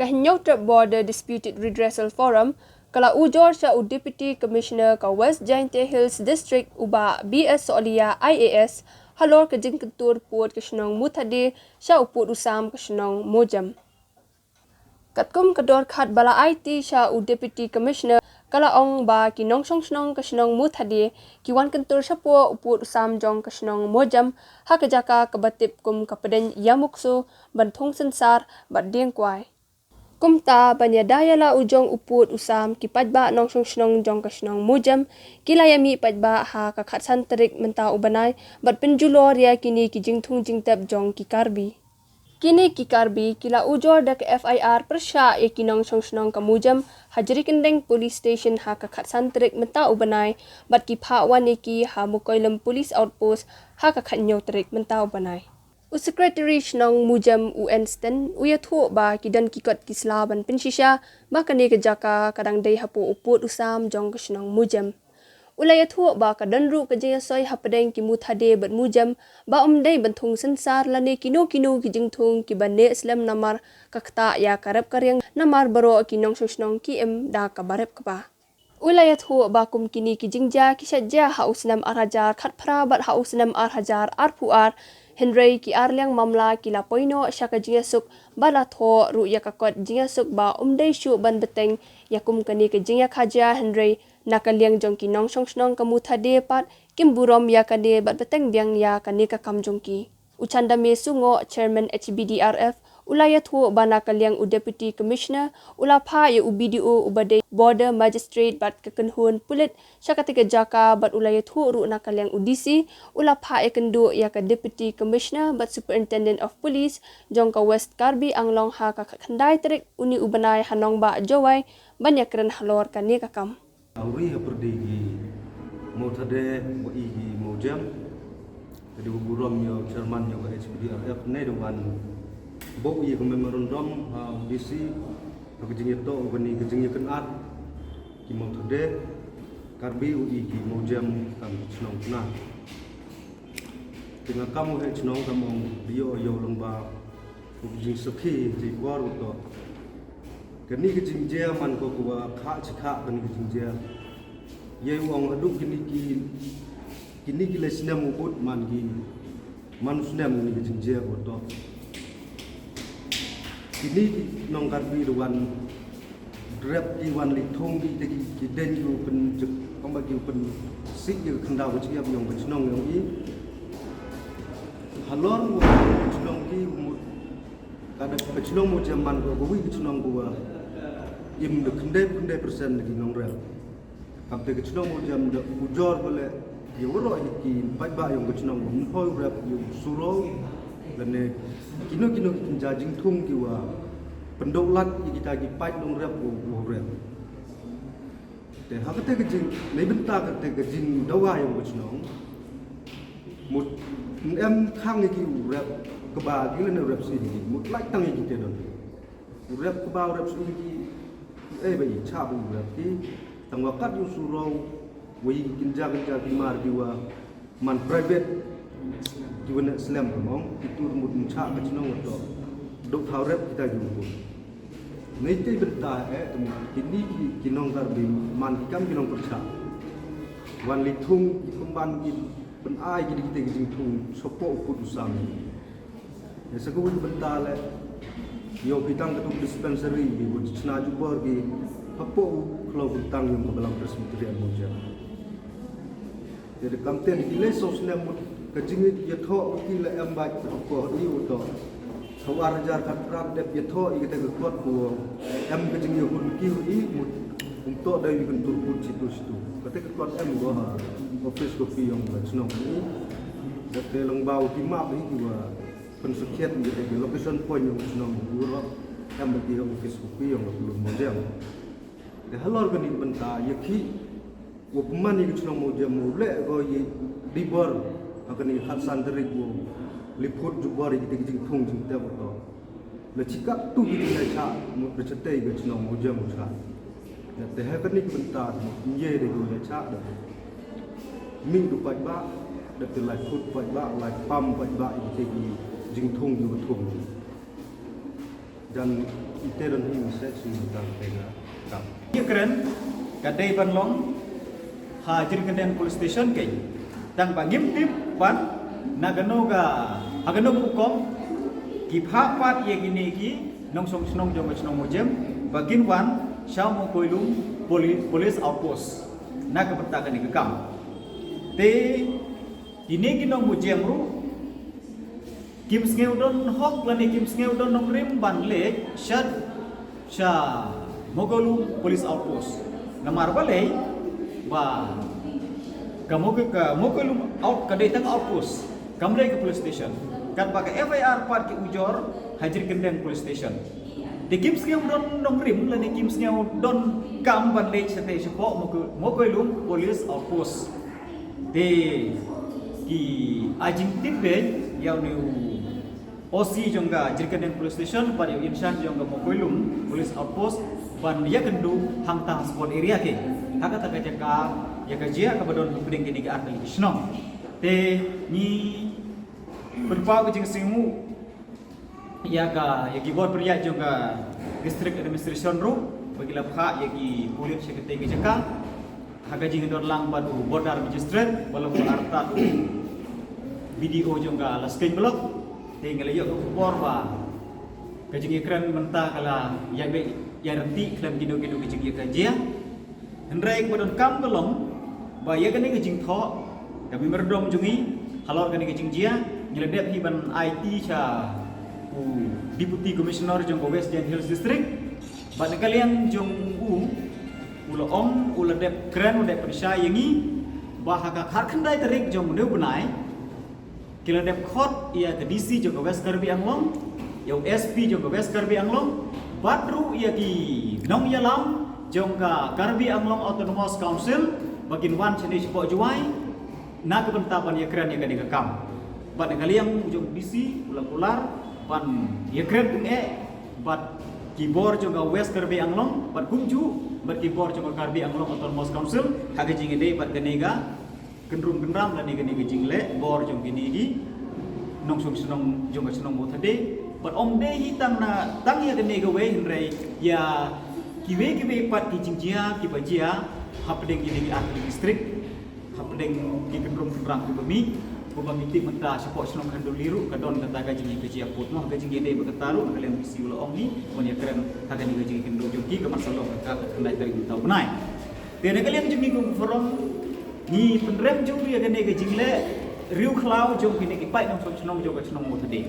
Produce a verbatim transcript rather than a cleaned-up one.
Hynñiewtrep Border Disputed Redressal Forum ka la ujor sha u Deputy Commissioner ka West Jaintia Hills District, u Bah B S Sohliya I A S, halor ka jingkyntur pud ka shnong Muthade sha u pud u sam ka shnong Mawjem. Katkum ka dorkhas ba la aiti sha u Deputy Commissioner, ka la ong ba ki nongshong shnong ka shnong Muthade ki wan kyntur shapoh u pud u sam jong ka shnong Mawjem ha ka jaka kaba tip kum ka Pdeng Ïamuksu, Banthung Synsar bad Diengkwai. Kumta ban ïada ïa la u jong u pud u sam, ki paidbah nongshong shnong jong ka shnong Mawjem ki la ïamih paidbah ha ka khatsan tarik mynta u bnai bad pynjulor ïa kine ki jingthung jingtep jong ki Karbi. Kine ki Karbi ki la ujor da ka F I R pyrshah ïa ki nongshong shnong ka Mawjem ha Jrikyndeng Police Station ha ka khatsan tarik mynta u bnai bad ki phah wan ïa ki ha Mukoilem Police Outpost ha ka khathynñiew tarik mynta u bnai. U Secretary Shnong Mawjem, u Ensten, u ïathuh ba ki don ki kot ki sla ban pynshisha ba kane ka jaka ka dang dei hapoh u pud u sam jong ka shnong Mawjem. U la ïathuh ba ka don ruh ka jingïasoi hapdeng ki Muthade bad Mawjem ba ym dei ban thung synsar lane kino kino ki jingthung kiba neh slem namar ka ktah ïa ka rep ka riang, namar baroh ki nongshong shnong ki im da kaba rep kaba. U la ïathuh ba kum kine ki jingjia ki shait jia ha u snem ar hajar khatphra bad ha u snem ar hajar arphew ar, hynrei ki ar liang mamla ki la poi noh sha ka jingïasuk bad la thoh ruh ïa ka kot jingïasuk ba ym dei shuh ban bteng ïa kum kane ka jingïakajia, hynrei na ka liang jong ki nongshong shnong ka Muthade pat kim burom ïa kane bad bteng biang ïa kane ka kam jong ki. U Chandame Sungoh, Chairman H B D R F, u la ïathuh ba na ka liang u Deputy Commissioner u la phah ïa u B D O uba dei Border Magistrate bad ka kynhun pulit sha katei ka jaka bad u la ïathuh ruh na ka liang u D C u la phah ïakynduh ïa ka Deputy Commissioner bad Superintendent of Police jong ka West Karbi Anglong ha ka khatkhyndai tarik une u bnai ha nongbah Jowai ban ïakren halor kane ka kam. Awri hapyrdi ki Mawthade wa i ki Mawjem. Ka dei u burom ïa u chairman ïa ka H B D R F ne da wan bok ïa ka memorandum ha u D C ha ka jingïatoh u kani ka jingïakynad ki Mawthade Karbi u i ki Mawjem kam ki chnong kna. Te nga kam u heh chnong kam ong ïoh ïoh lang ba u jingsakhi jingkor u to. Kani ka jingjia man ko kuwa kha chi kha kani ka jingjia. Ye u ong haduh kini ki kini ki le snem u bud man ki man u snem kani ka jingjia u to. Kini ki nong Karbi da wan rep ki wan li thung ki te ki deng ki u pynjek ong ba ki u pynsih ki khyndaw ka chiap yong ka chnong yong i. Halor u chnong ki u mut ka da ka chnong Mawjem man ko ka wi ka chnong ko wa im da khyndai khyndai persen da ki nong rep. Kam te ka chnong Mawjem da ujor ba le ïa waroh ïa ki paidbah yong ka chnong ba mynhoi rep ïa u surau lane kino kino ki kynja jingthung ki wa pyndok lad ïa kita ki paid nong rep u rep. Te ha kata ka jing nei bynta kata ka jingdawa ïa u chnong. Mut em khang ïa ki u rep kaba ki lane rep si ki mut lait tang ïa ki te don. U rep kaba u rep si ki ei ba i cha ba u rep ki tang wa kat ïa u surau wa i kynja kynja ki mar ki wa man private ki wa ne slem ka mong ki tur mut ncha ka chnong wa to dok thaw rep kita ki mut. Nei te bynta eh te mut kini ki ki nong Karbi man ki kam ki nong pyrcha wan li thung ki pynban ki pynai ki dei kita ki jingthung sopo u kut u sam. Ïa sa ka wi bynta le ïoh ki tang ka tuk dispensary ki wa chna jubor ki hapoh u khlaw bynta yong ka Balang Presbyterian Mawjem. Te da kam ten ki lei saw snem mut ka jingïathoh u ki la em bad ka ko i u to. Ka war hajar khatphra dep ïathoh i kata ka kot ko em ka jingïahun ki u i mut um to da i kyntur put situ situ. Kata ka kot em ko ha office copy yong ka chnong i. Da te long ba u ki map i ki wa pynsakhiat i kata ka location point yong ka chnong u ro em ba ki ha office copy yong ka Pulun Mawjem. Te halor kani ka bynta ïa ki wa pynman ïa ka chnong Mawjem u leh ko ïa dibor ha kani ka khatsan tarik wa liput jubor ïa ki jingthung jingtep wa to. La chikat tu ki jingïacha mut da chatei ka chnong Mawjem u cha. Te ha kani ka bynta mut ïa da ko ïacha da mi du paidbah da te lai put paidbah lai pam paidbah ïa ki jingthung jingthung. Jan Te don hi message sum ka te ka kam. Ïakren ka dei ban long ha Jingkyndeng Police Station keiñ. Tang ba ngim tip ban na kano ka, ha kano ka rukom ki phah pat ïa kine ki nongshong shnong jong ka shnong Mawjem ba kin wan sha Mawkoilum Poli-, Police Outpost na ka bynta kane ka kam. Te kine ki nong Mawjem ruh kim sngew don hok lane kim sngew don nongrim ban leit sha, sha Mawkoilum Police Outpost. Namar balei? Ba ka Mawko-, ka Mawkoilum out, ka dei tang outpost, kam dei ka police station. Katba ka F I R pat ki ujor ha Jingkyndeng Police Station. Te kim sngew don nongrim lane kim sngew don kam ban leit shatei shapoh Mawko-, Mawkoilum Police Outpost. Te ki ai jingtip beit ïa une u O C jong ka Jingkyndeng Police Station bad ïa u in-charge jong ka Mawkoilum Police Outpost ban ïakynduh hangta ha spot area keiñ ha kata ka jaka ïa ka jia kaba don hapdeng kine ki artylli ki shnong. Te ngi pynpaw ka jingsngewnguh ïa ka, ïa ki bor pynïaid jong ka District Administration ruh ba ki la phah ïa ki pulit sha katei ka jaka. Ha ka jingïadon lang bad u Border Magistrate, ba long artat u B D O jong ka Laskeiñ Block. Te ngi la ïoh ka khubor ba ka jingïakren mynta ka la ïa beh ïa ryntih khlem kino kino ki jingïakajia. Hynrei kaba donkam ka long ba ïa kane ka jingthoh ka memorandum jong ngi halor kane ka jingjia ngi la dep hi ban aiti sha u Deputy Commissioner jong ka West Jaintia Hills District. Bad na ka liang jong u, u la ong, u la dep kren, u la dep pynshai ïa ngi ba ha ka khatkhyndai tarik jong une u bnai ki la dep khot ïa ka D C jong ka West Karbi Anglong, ïa u S P jong ka West Karbi Anglong bad ruh ïa ki nongïalam jong ka Karbi Anglong Autonomous Council ba kin wan shane shapoh Jowai na ka bynta ban ïakren ïa kane ka kam. Bad na ka liang u jong D C u la kular ban ïakren tyngeh bad ki bor jong ka West Karbi Anglong bad kumjuh bad ki bor jong ka Karbi Anglong Autonomous Council ha ka jingïadei bad kane ka kynrum kynram lane kane ka jingleh bor jong kine ki nongshong shnong jong ka shnong Mawthade. Bad ym dei hi tang na tang ïa kane kawei hynrei ïa kiwei kiwei pat ki jingjia kiba jia hapdeng kine ki artylli ki district, hapdeng ki kynrum kynram kiba mih. Kumba ngi tip mynta shapoh shnong Khanduli ruh ka don kata ka jingïakajia pud mo, ka jingïadei bad kata ruh na ka liang D C u la ong hi ban ïakren ha kane ka jingïakynduh jong ki ka marsa long ka khatkhyndai tarik mynta u bnai. Te na ka liang jong ngi kum forum ngi pynrem jur ïa kane ka jingleh riewkhlaw jong kine ki paid nongshong shnong jong ka shnong Mawthade.